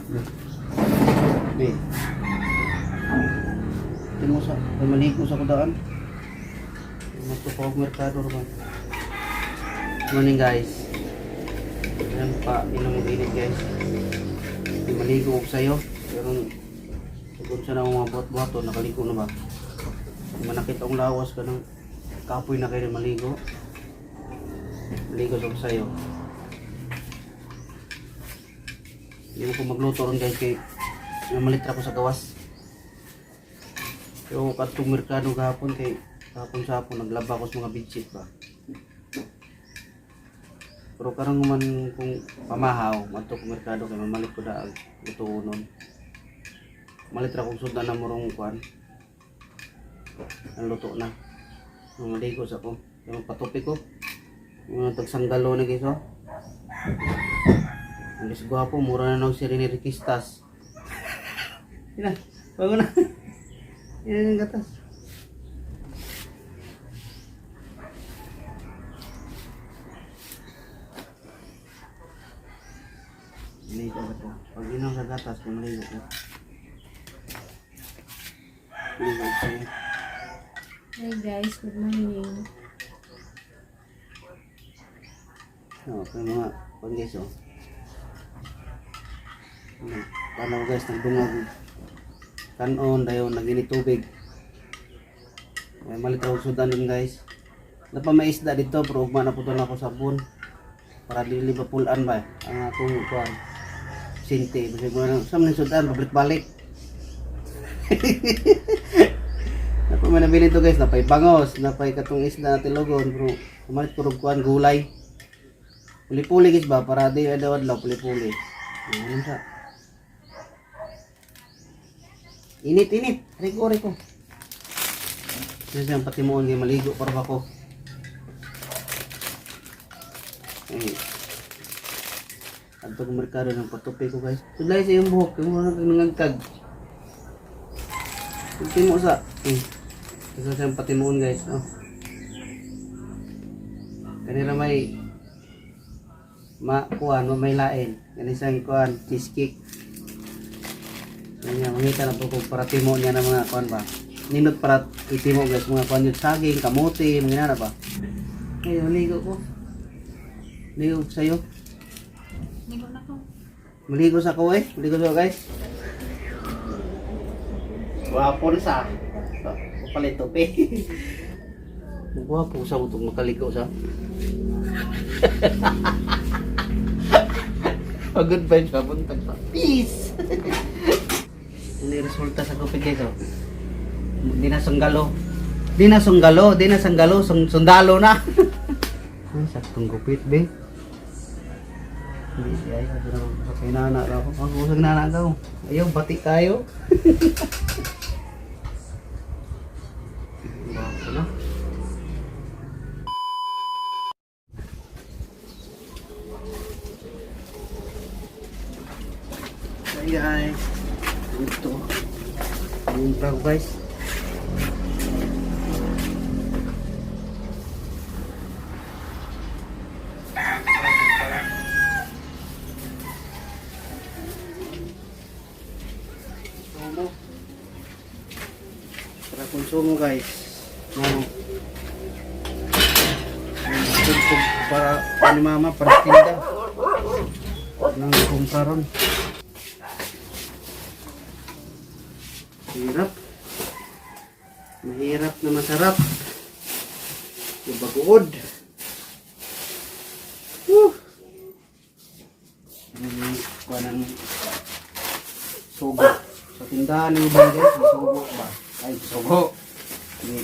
Be. Timo sa, kay maligo sa kudaan. Magtupa og merkado ra ba. Morning, guys. Ayan pa, inom og init, guys. Di maligo og sayo. Pero tugod sa na mga buhat-buhat, oh, nakaligo na ba? Di manakit ang lawas ka ng kapoy na kayo maligo. Maligo sa sayo. Hindi mo ko magluto ron, guys, kay namalitra ko sa gawas. Pero kadtong merkado gahapon kay gahapon sa hapon naglaba ko sa mga bedsheet ba. Pero karon man kung pamahaw, madto ko merkado kay mamalit ko daag lutuonon. Malit ra kong sudan na morong kuan. Ang luto na. Nung maligo sa ko. Yung patupi ko. Yung tagsanggalo na, guys, oh. Ang is gwapo, mura na nung si Rene Riquistas. Yan na, bago na. Yan yung gatas. Maligo ako. Pag inom sa gatas, maligo ko. Maligo ko sa'yo. Hi guys, good morning. Oo, pero mga pag guys, oh. Ano, paano guys, nagdungag kanon, dayon, naginit tubig. Ay, malit raw sudan dun, guys. Napa may isda dito, pero ugma na po na ako sabon. Para dili ba pulan ba, ang akong kuan. Sinte, kasi mo na, sa man sudan, pabalik-balik. Napa may nabili to, guys, napay bangos, napay katong isda na tilogon, pero kumalit ko rog kuan gulay. Puli-puli, guys, ba para di adlaw adlaw puli-puli. Ano sa? Init init, riko riko. Kasi ang patimuon kay maligo para ba ko. Eh. Adto ko merkado ng patupi ko, guys. Tudlay sa iyong buhok, yung mga nangagkag. Timo sa. Eh. Kasi sa patimuon, guys. Oh. Kanila may ma kuan may lain. Kani isang kuan cheesecake. Kanya mangita na po kung para timo niya ng mga kuan ba. Nindot para itimo, guys, mga kuan yun, saging, kamote, mga inana ba. Ay, maligo ko. Maligo ko sa'yo. Ligo na ko. Maligo sa ko eh. Maligo sa ko, guys. Wapo na sa. Papalit tope. Gwapo sa utong makaligo sa. A good vibes pa buntag pa. Peace. Ini resulta sa gupit, guys, oh. Di na sunggalo. Di na sunggalo, di na sanggalo, sundalo na. Ay, saktong gupit, be. Hindi, ay, sabi na sa kay nana raw. Ang usag nana daw. Ayaw, bati tayo. Gwapo na. Hi guys. Ito. Yung vlog, guys. Konsumo. Para konsumo, guys. No. Tugtog para para ni mama para tinda. Nang kumpra ron. Hirap. Mahirap na masarap. Yung bagood. Woo! Ano yung kuha ng sugo. Sa tindahan ng ibang, guys, may sugo ba? Ay, sugo. Hindi.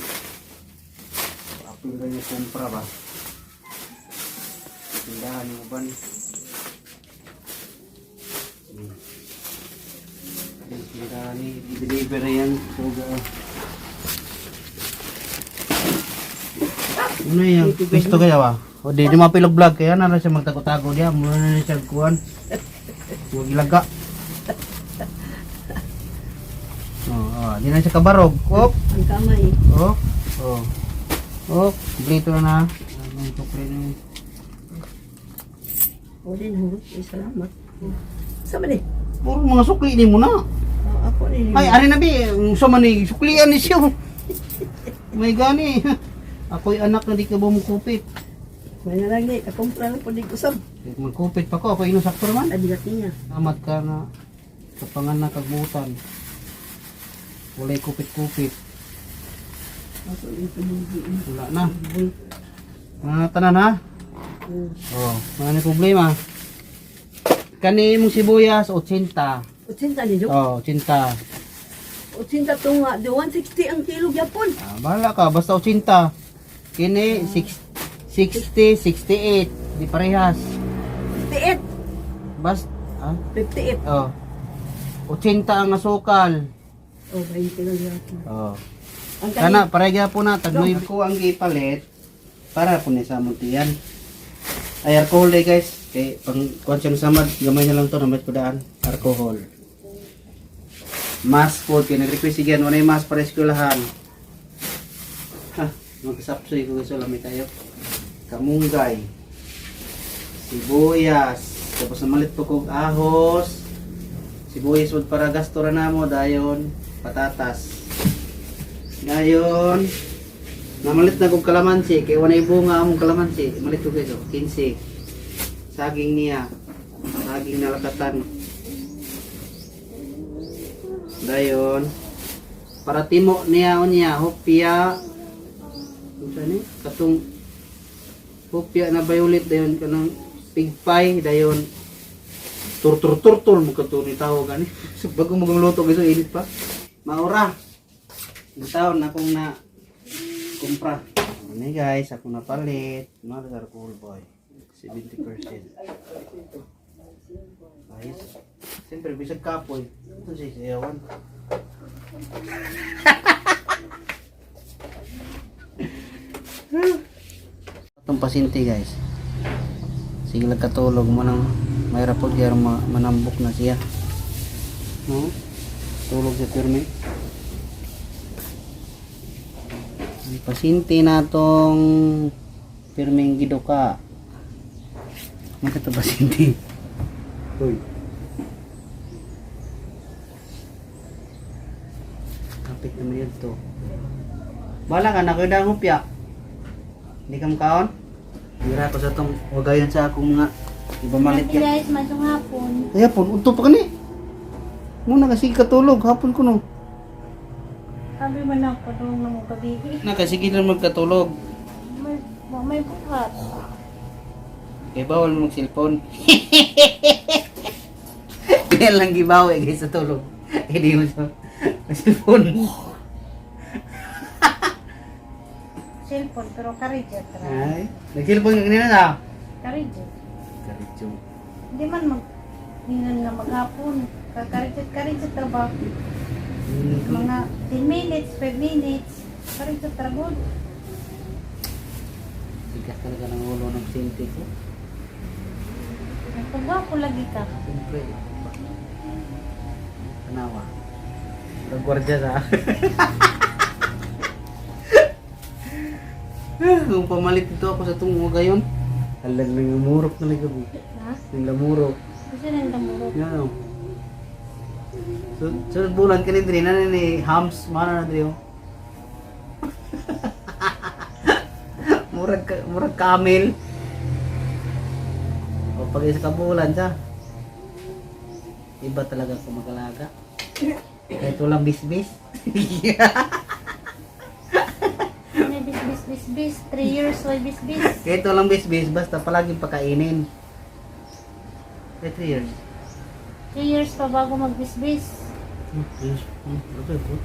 Apil ba niya kumpra ba? Sa tindahan ng uban. Yung tindahan ni, i-deliver na yan. Sugo. Ano yung pisto kaya ba? O di mapilog vlog kaya na siya magtago-tago diya. Muna na siya kuan. Huwag ilaga. Oh, oh, di na siya kabarog. Oh, Ang kamay. oh, oh. Oh, kompleto na na. Anong tukli na yun? O din ho. Ay, salamat. Sama ni. Puro mga sukli ni mo na. Oh, ako ni. Ay, ari na bi, sa man ni suklian ni siya. May gani. Ako'y anak na di ka ba mukupit. May na lang ni, kakumpra lang po di usab. Magkupit pa ko, ako inusaktor man. Ay bigat niya. Amat ka na sa panganak kagbutan. Walay kupit-kupit. Ako ni tumugi. Wala na. Mga tanan ha? Oh, wala na problema. Kani imong sibuyas 80. 80 ni Jo. Oh, 80. 80 to nga, di 160 ang kilo gyapon. Ah, bahala ka, basta 80. Kini 60, 68, di parehas. 58. Bas ah, 58. oh. 80 ang asukal. Oh, 20 lang gyapon. Oh. Ang Kana pareha po na tagnoy ko ang gipalit para po ni sa muntian. Ay alcohol eh guys. Kay pang kuan siyang samad gamay na lang to namit ko daan alcohol. Mask po kay nag-request sige ano yung mask para eskwelahan. Ha, magsapsoy ko guys lamay tayo. Kamunggay. Sibuyas. Tapos namalit po kog ahos. Sibuyas wag para gasto ra namo dayon patatas. Ngayon, namalit na kong kalamansi, kay walay bunga among kalamansi. Malit ko guys, oh, 15. Saging niya. Saging na lakatan. Dayon, para timo niya unya, hopya. Unsa ni? Katong hopya na violet dayon kanang pig pie dayon. Turtur turtul mo kato ni tawag gani. So, bago mo luto guys, oh, init pa. Maura. Ang taon na akong na kumpra. Ano guys, ako napalit. Mga cool boy. 70%. Ayos. Siyempre, bisag kapoy. Ito siya sayawan. Itong pasyente guys. Sige lang katulog mo nang may rapod kaya manambok na siya. No? Tulog sa pirmi. Ang pasyente na tong pirming giduka. Maka to pasyente. Uy. Kapit naman yun to. Bala ka, nakita ang upya. Hindi ka makaon? Hira ko sa tong wagayon sa akong mga ibamalit Happy ka. guys, masong hapon. Ay, hapon, unto pa kani. Muna kasi katulog, hapon ko no. Sabi man ako nung nang gabi. Na kasi lang magkatulog. May buhat. Kaya bawal mag cellphone. Kaya lang gibawi guys sa tulog. Hindi mo sa cellphone. Cellphone pero karidjet ra. Ay, nag-cellphone ka kanina na. Karidjet. Karitso. Hindi man mag ningan nga maghapon. Kakaridjet karidjet ra ba? Mga 10 minutes, 5 minutes. Karidjet ra gud. Tigas talaga ng ulo ng sinti ko. Nagpagwapo lagi ka. Siyempre. Tanawa. Nagwardya sa. Kung pamalit ito ako sa tungo gayon. Alag lang lamurok na lang gabi. Ha? Yung lamurok. Kasi nang damurok. Yan o. So, sunod bulan ka ni Dre, na ni Hams, mana na Dre oh. Murag, murag camel. O pag isa ka bulan siya. Iba talaga kung mag-alaga. Kahit walang bisbis. May bis bis bis bis 3 years way bis bis. Kahit walang bisbis, basta palaging pakainin. Kahit 3 years. 3 years pa bago magbisbis. Years. Okay, good.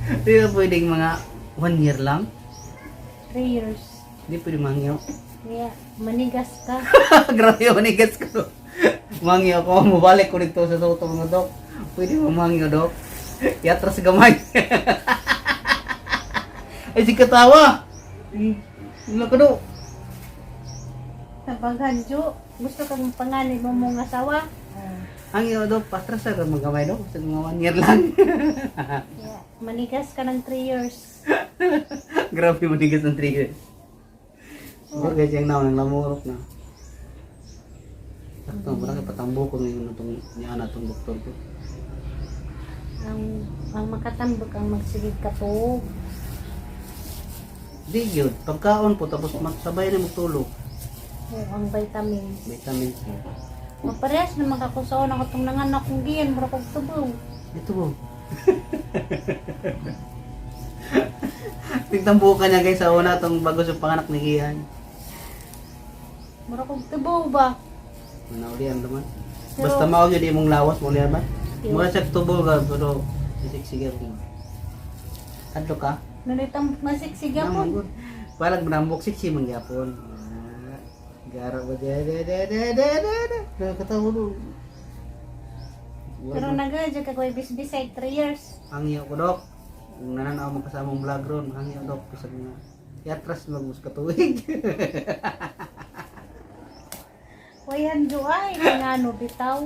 Hindi ba pwedeng mga 1 year lang? 3 years. Hindi pwede mangyo. Kaya manigas ka. Grabe yung manigas ko. Mangyo ako, mabalik ko dito sa soto mga dok. Pwede mo mangyo dok. Yatras gamay. Ay, si katawa. Wala ka do. Nabaghan Jo. Gusto kang panganay mo mong asawa. Ang iyo dok, patras sa mga gamay dok. Sa mga 1 year lang. Kaya manigas ka ng 3 years. Grabe manigas ng 3 years. Siguro guys, yung naon, ang lamurok na. Sakto, wala kay patambok ko ngayon itong niya na itong doktor ko. Ang makatambok ang magsigig katuog. Di yun, pagkaon po tapos magsabay na magtulog. O, ang vitamins. Vitamin C. Maparehas na makakusaon ako itong nanganak kong giyan, mura kong tubong. Ito po. Tigtambukan niya guys sa una itong bago sa panganak ni Gian. Mura kong tubo ba? Manaulian naman. Pero- Basta mao yun imong lawas mo ba? Iyo. Mura siya tubo ka pero sige mo. Adlo ka? Nanitam masiksig Naman yapon. gud. Balag manambok siksi man gyapon. Ah, Gara ba de de de de de de de. Nakatawa do. Pero nag-adya ka ko'y bisbisay 3 years. Hangyo ko dok. Kung nananaw mo kasamang vlog ron, hangyo dok bisag nga. Yatras magus ka tuig. Wayan jo ay, ngano bitaw.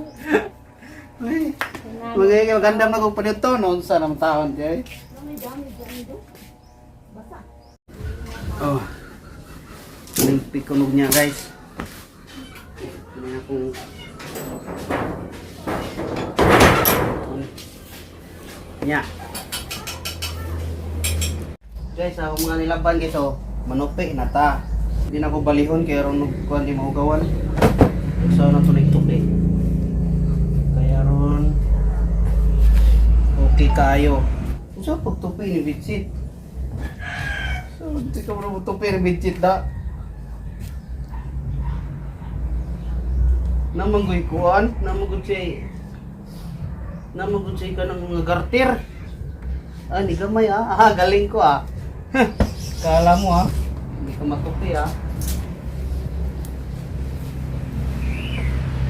Ay, Ngano. Magay kay maganda na kog panito noon sa namang taon kay. Dami dami dami do. Basa. Oh. Ning pikunog niya guys. Ano akong Nya. Guys, ako mga nilaban guys oh, manupi na ta. Hindi na ko balihon kay ron kuan di mahugawan. So na tuloy tupi. Kaya ron okay kayo. Unsa pagtupi ni Bitsit? So, di ka mo tupi ni Bitsit da. Namanggoy kuan, namanggoy siya. Namanggoy siya ka ng mga garter. Ah, ni gamay ah. Ah, galing ko ah. Kala mo ah. Hindi ka matupi ah.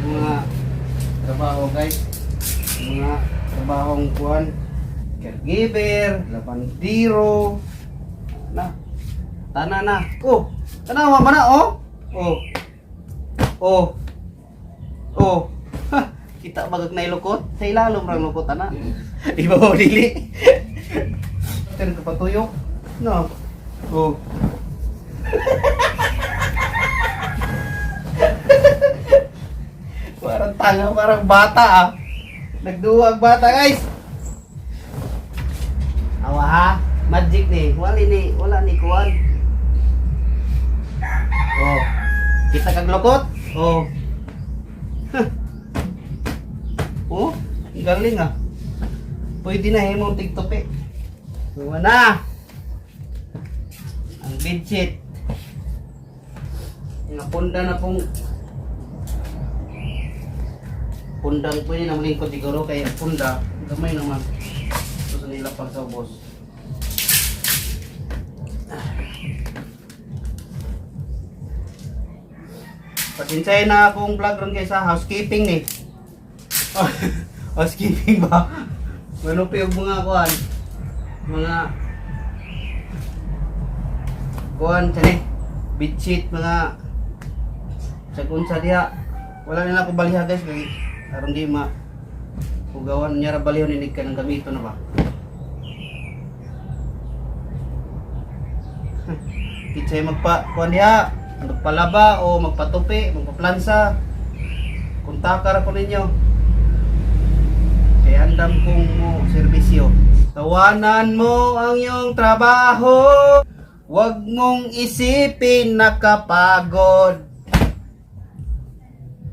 Mga trabaho guys. Mga trabahong kuan. Caregiver, labandero. Na. Tana na. Oh, tanawa ba na oh? Oh. Oh. Oh. Ha, kita bagag na ilukot. Sa ilalom rang lukot ana. Iba dili. Pero kapatuyok. No. Oh. Parang tanga, parang bata ah. Nagduwag bata guys. Awa ha, magic ni, wala ni, wala ni kuan. Oh. Kita kag lukot? Oh. Huh. Oh, ang galing ah. Pwede na himong tigtupi. Tuwa na. Ang bedsheet. Nga punda na pong pundang pwede na lingkod siguro kay ang punda gamay naman. Ito sa nila pag sa ubos. Pasensya na akong vlog ron kaysa housekeeping ni. Housekeeping ba? Manupi og mga kuan. Mga kuan tani. Bedsheet mga sa unsa diha. Wala nila ko baliha guys kay aron di ma hugawan niya ra balihon ini ka ng gamito na ba. Kitsay magpa kuan diha, magpalaba o magpatupi, magpaplansa. Kontaka ra ko ninyo. Kaya andam kong mo serbisyo. Tawanan mo ang iyong trabaho. Huwag mong isipin nakapagod.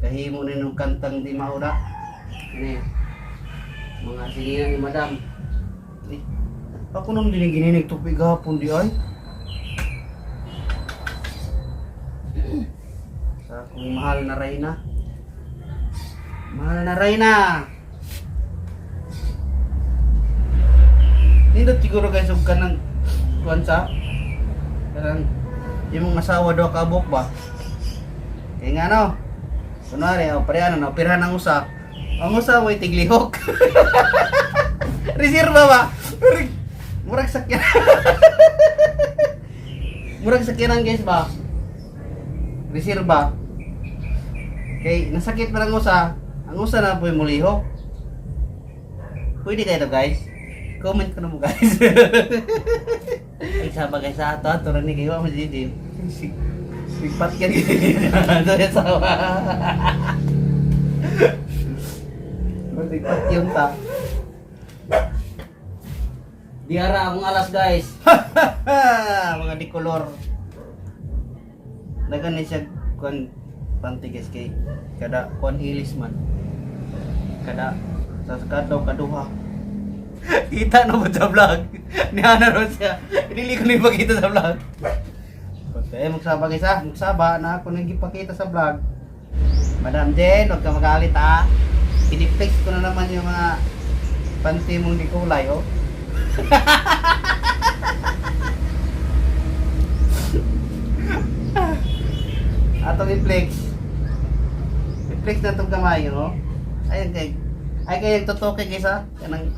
Kahimo na nung kantang di maura. Ano yan? Mga singilan ni madam. Eh, ako nung dinig gininig tupi gahapon di ay. Sa akong mahal na Reyna. Mahal na Reyna! Nindot siguro guys og kanang kuan sa kanang imong asawa daw kabok ba? Kaya nga no. Kunwari, o pareha na, pirhan ang usa. Ang usa way tiglihok. Reserva ba? Murag, murag sakyan. Murag sakyanan guys ba? Reserva. Kay nasakit pa ang usa, ang usa na po yung mulihok. Pwede kayo to guys. Comment ko na mo guys. Ay sama guys sa ato, ato rin ni kayo mo dito. Sipat yan. Ato yung sawa. Magpatyon ta. Diara akong alas, guys. Mga di kolor. Dagan ni siya kuan panty, guys, kay kada kuan ilis man. Kada sa kadaw kaduha. Kita na ba sa vlog? Ni Ana ron siya. Dili ko na ipakita sa vlog. Okay, magsaba, guys, ah. Magsaba na ako nang ipakita sa vlog. Madam Jen, huwag ka magalit ah. Piniplex ko na naman yung mga panty mong di kulay, oh. Atong i-flex. I-flex na itong kamay, oh. Ayun kay ay kay tutukin, guys, ah. Kanang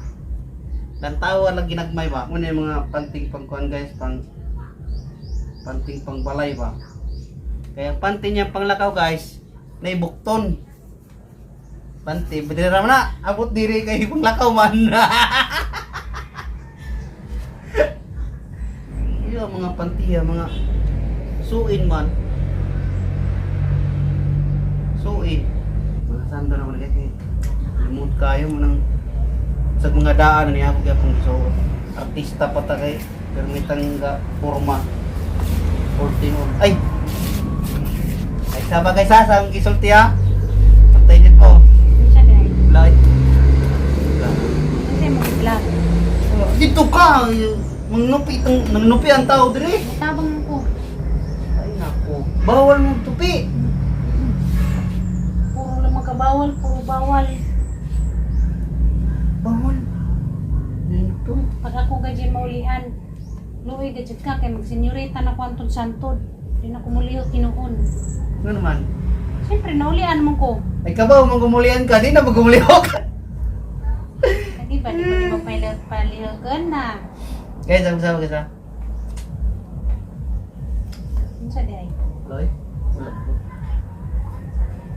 lantawa lang ginagmay ba. Muna yung mga panting pangkuan, guys, pang panting pangbalay ba. Kaya ang panty niya panglakaw, guys, naibukton. Panty, bidira mo na. Abot diri kay panglakaw man. Iyo ang mga panty, ah, mga suin man. Suin. Mga sando naman, guys. Eh. Limot kayo mo nang sa mga daan niya ako gyapon so artista pa ta kay permitang ga forma 14 old. Ay. Ay saba, guys, ha, sa akong gisulti ha. Pantay din po. Unsa di ay? Like. Unsa mo vlog? Dito ka, mangnupi itong mangnupi ang tao dire. Tabang ko. Ay nako. Bawal mong tupi. Puro lang magkabawal, puro bawal. Bawal. Dito. Pag ako gadyan maulihan, luoy gadyan ka kay magsenyorita na ko antod santod. Di na ko mulihok tinuon. Ano naman? Siyempre, naulian man ko. Ay kabaw, magumulian ka. Di na magumulihok. Di ba, di ba palihogan na? Guys, ang sama, guys, ha. Unsa di ay? Loy? Wala po.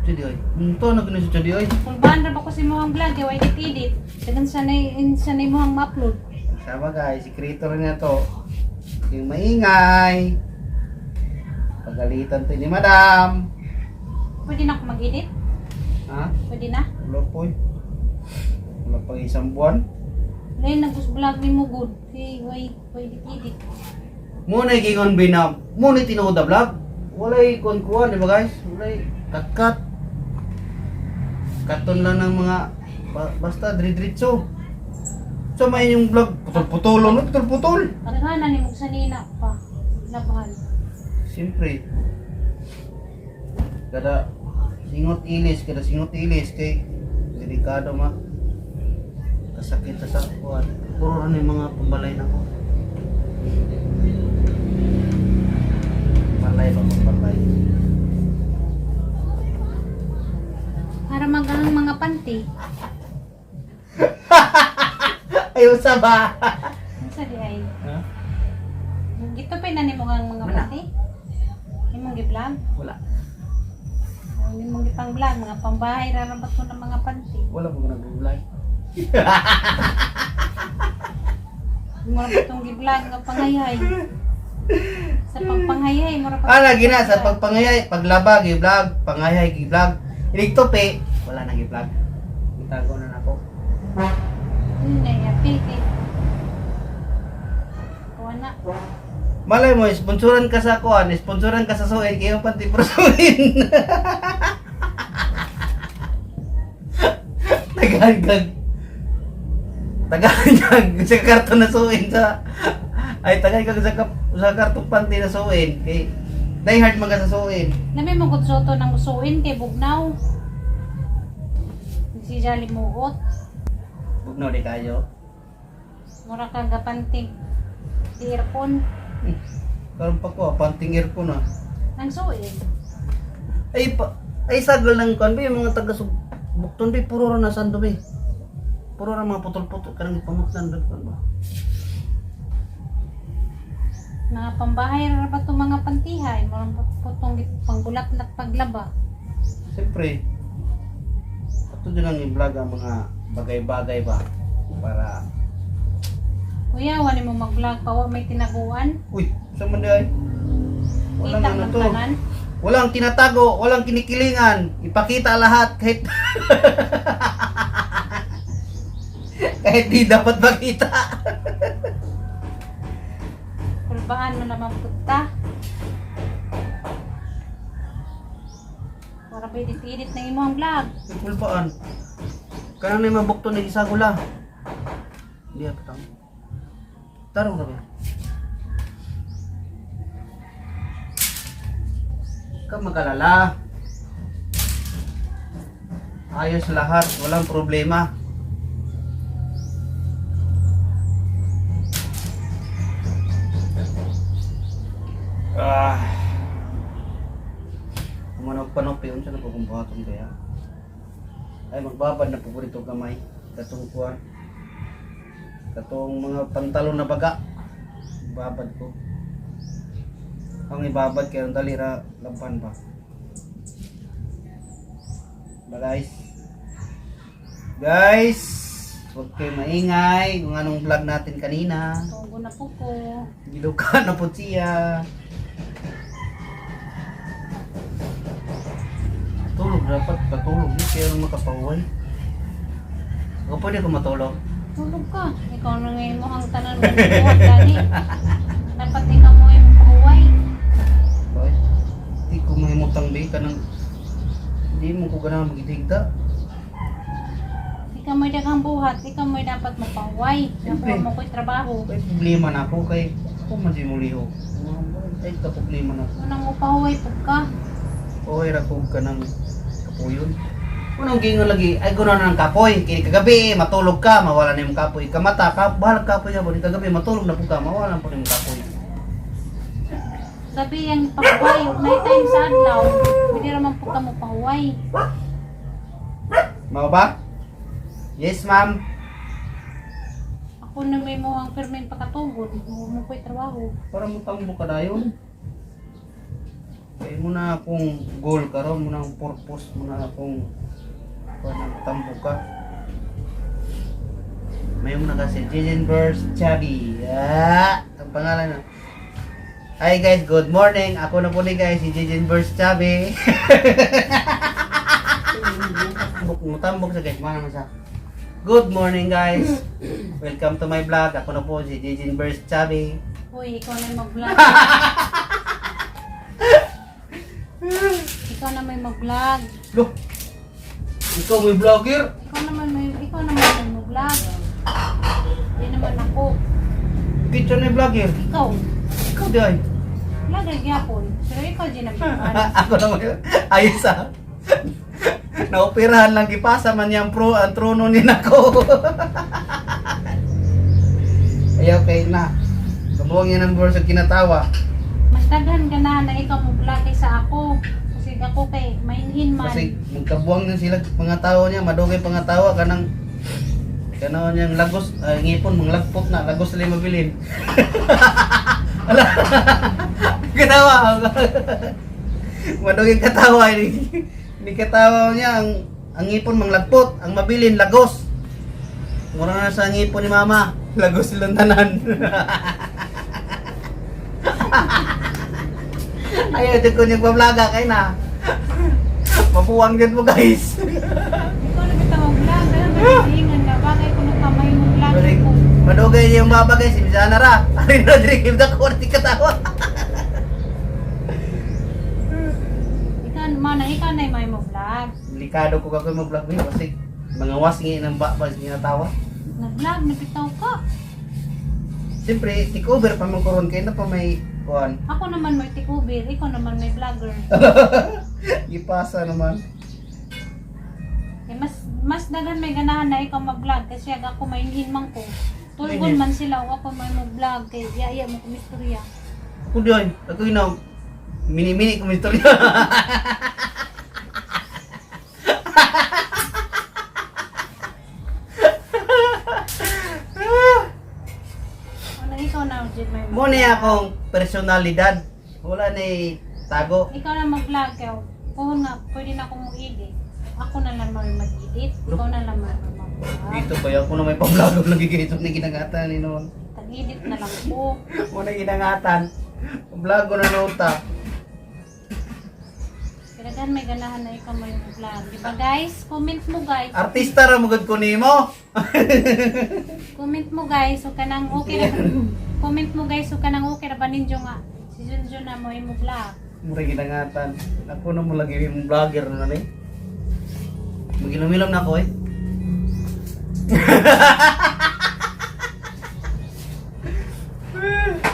Chudi oy. Ito na gina si Chudi oy. Pulbahan ra ba ko si mo ang vlog, kay edit edit. Dagan sanay sanay mo ang ma-upload. Sama, guys, si creator niya to. Yung maingay. Pagalitan to ni Madam. Pwede na ako mag-edit? Ha? Pwede na? Wala po eh. Wala pang isang buwan. Lain nag vlog ni mo good. Kay way edit edit. Muna gingon binam. Muna tinuod na vlog. Walay kuan-kuan, di ba, guys? Walay kat-kat. Katon lang ng mga basta dridritso. So may yung vlog putol-putol, ano? Putol-putol. Pagkana ni mo sanina pa. Labahan. Siyempre. Kada singot ilis, kada singot ilis kay delikado ma. Kasakit sa kuan. Puro ano yung mga pambalay na ko. Balay ba, pambalay. Para magang mga panty. Ayaw sa ba? Unsa di ay? Ha? Gito pa na nimo ang mga Wala. panty? Imong gi-vlog? Wala. Ang imong gipang-vlog, mga pambahay ra ra ba to ng mga panty? Wala mo nag-vlog. Mura ba tong gi-vlog nga pangayhay? Sa pagpangayhay, mura pa. Ah, lagi na sa pagpangayay, paglaba gi-vlog, pangayay gi-vlog. Inig tope, wala nang gi-vlog. Itago na nako. Hindi, apil kay. Kuha na. Malay mo, sponsoran ka sa kuan, sponsoran ka sa suin, kayo panty pro suin. Tagalog. Tagalog sa karton na suin sa ay tagalog sa sa karton panty na suin kay die hard man ka sa suin. Nami mo gudsoto ng usuin kay bugnaw. Si Jolly muot. Bugnaw di kayo. Mura kang gapanting. Di earphone. Karon pa ko panting earphone ah. Nang suin. Ay pa, ay sagol ng kuan ba yung mga taga Bukton ba puro ra na sando ba. Puro ra mga putol-putol kanang pamutlan doon kuan ba. Mga pambahay ra ba itong mga pantihay? Mura putong pangbulat-lat paglaba. Siyempre, ato din ang i-vlog ang mga bagay-bagay ba para Kuya, wala mo mag-vlog pa wa may tinaguan. uy, sa man di ay? Wala Kita na ng to. tanan. Walang tinatago, walang kinikilingan. Ipakita lahat kahit kahit di dapat makita. Kulbahan mo naman punta. Para pa edit-edit na imong vlog. Kulbaan. Kanang na mabukto na isa gula. Hindi ako tama. Tarong ra ba? Ka magalala. Ayos lahat, walang problema. Ah. Kumanog panopi, unsa na ko kung buhaton kaya? Ay magbabad na po ko dito gamay katong kuan. Katong mga pantalon na baga. Babad ko. Ang ibabad kay ang dali ra lampan ba. Ba guys. Guys, huwag kayo maingay kung anong vlog natin kanina. Tugo na po ko. Giluka na po siya. Tulog dapat, patulog. Hindi kaya naman makapahuway. Ako pwede ko matulog. Tulog ka. Ikaw na ngayon mo ang tanan mo buhat gani. Dapat ikaw mo yung pahuway. Hoy. Hindi ko mahimutang ba ka ng... Hindi mo ko ganahan magitigta. Ikaw mo'y daghang buhat, ikaw mo'y dapat mapahuway. Siyempre. Nakuha mo ko'y trabaho. May problema na ako kay... Ako man si Muliho. Ay, ka problema na ako. Unang mo pahuway pug ka. Okay ra ko ka ng kapuyon. Unang gingon lagi, ay guna na ng kapoy. Kini kagabi, matulog ka, mawala na yung kapoy. Kamata ka, bahala kapoy ka, kini kagabi, matulog na po ka, mawala na po yung kapoy. Gabi ang pahuway, ug night time sa adlaw, pwede ra man pug ka mo pahuway. Mao ba? Yes, ma'am. Ako na may mo ang pirmin pakatugod, mo mo ko'y trabaho. Para mo tambo ka dayon. Kay mo na akong goal karon, mo na akong purpose, mo na akong kuan tambo ka. Mayong na kasi Jason Burst Chubby. Ah, ang pangalan na. Hi guys, good morning. Ako na po ni guys, si Jason Burst Chubby. Tambok mo tambok sa guys, mana man sa. Good morning guys. Welcome to my vlog. Ako na po si Jason Burst Chubby. Uy, ikaw na may mag-vlog. Ikaw na may mag-vlog. Loh. Ikaw may vlogger. Ikaw naman may mag-vlog. Hindi naman ako. Kitchen na vlogger. Ikaw, Ikaw di ay. vlogger gyapon. Pero ikaw di naman. Ako naman. Ayos ah. Naoperahan lang gipasa man niyang pro ang trono ni nako. Ay okay na. Kabuang yan ang sa kinatawa. Mas daghan ganahan na ikaw mo vlog kaysa ako. Kasi ako kay mainhin man. Kasi magkabuang na sila mga tao niya, madugay pa nga tawa kanang kanaon niyang lagos, ay, ngipon mga lagpot na, lagos sila yung mabilin. Ala. Katawa. Madugay katawa ni. Ni katawa niya ang ngipon mga lagpot, ang mabilin lagos. Mura na sa ngipon ni mama, lagos silang tanan. Ayaw, di ko niya pablaga kay na. Mapuwang din mo guys. Ikaw na kita mag-vlog. Dahil mag-iingan na bagay ko nung kamay mo vlog Balik. ko. Madugay niya yung baba guys, imbisa na ra. Ari na diri kim da korti katawa. Ikaw man ikaw na may mo vlog. Delikado ko kakoy mag-vlog eh, kasi mga wasngi ng baba niya tawa. Nag-vlog, nabitaw ka. Siyempre, take over pa man karon kay na pa may kuan. Ako naman may tikubir, ikaw naman may vlogger. Gipasa naman. Eh, mas mas daghan may ganahan na ikaw mag-vlog kasi ag ako mainhin man ko. Tulgon Mainhin. man sila o ako may mo-vlog kay yaya mo kumistorya. Ako diyan, ako yun mini-mini ko istorya. Ano ikaw na jud may Mo niya akong personalidad. Wala na tago. Ikaw na mag-vlog kay puhon nga pwede na akong mo-edit. Ako na lang may mag-edit, ikaw na lang may mag-vlog. Dito pa ako na may pa-vlog lagi ganito ni ginangatan ni noon. Tag-edit na lang ko. Mo na ginangatan. Vlog ko na nota. Daghan may ganahan na ikaw mo yung vlog. Di ba guys? Comment mo guys. Artista ra mo gud ko nimo. Comment mo guys, so kanang okay ra. Comment mo guys, so kanang okay ra ba ninyo nga si Junjun na mo yung vlog. Mura ginangatan. Ako na mo lagi yung vlogger na ni. Magilom-ilom na ako eh.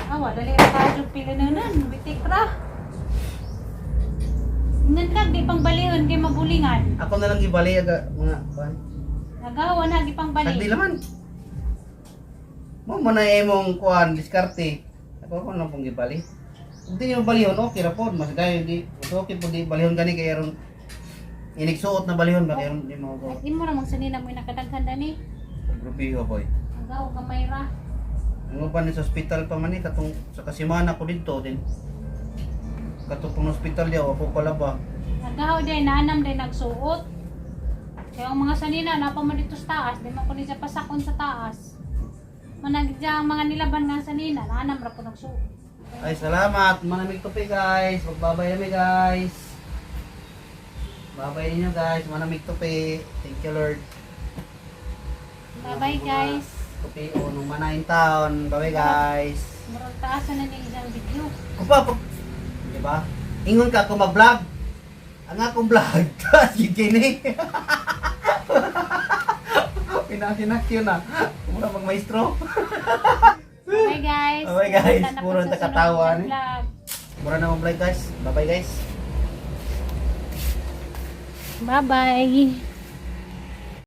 Awa, dali ra ka jud pila na nun. Bitik ra. Ngan kag di pang balihon kay mabulingan. Ako na lang gibali aga mga kuan. Nagawa na gi pang Sagdi bali. laman. Mo mo na imong kuan diskarte. Ako ko lang pong gibali. Kung di niyo balihon, okay ra pod, mas dayon di. Mas okay pod di balihon gani kay aron inigsuot na balihon ba kay aron di mo ko. Ay, imo ra mang sanina mo nakadaghan dani. Grubiho boy. Nagawa gamay ra. Ang uban ni sa ospital pa man ni katong sa kasimana ko didto din. Katong pong ospital diya ako pala ba. Nagaw day naanam day nagsuot. Kaya ang mga sanina napa mo dito sa taas, di man ko ni siya pasakon sa taas. Managdya ang mga nilaban nga sanina, naanam ra po nagsuot. Ay salamat, manamig tupi guys. Magbabay nami guys. Babay ninyo guys, manamig tupi. Thank you Lord. Bye bye guys. Tupi o nung manain taon. Bye bye guys. Murag taasan na ni isang video. Kupa pag di ba? Ingon ka ako mag-vlog. Ang akong vlog, taas yun kini. Pinakinakyo na. Mura mag-maestro. Bye guys. Bye, guys. Kita na po Puro sa sunod nakatawa, na ni. vlog. Mura na mag-vlog guys. Bye bye guys. Bye bye.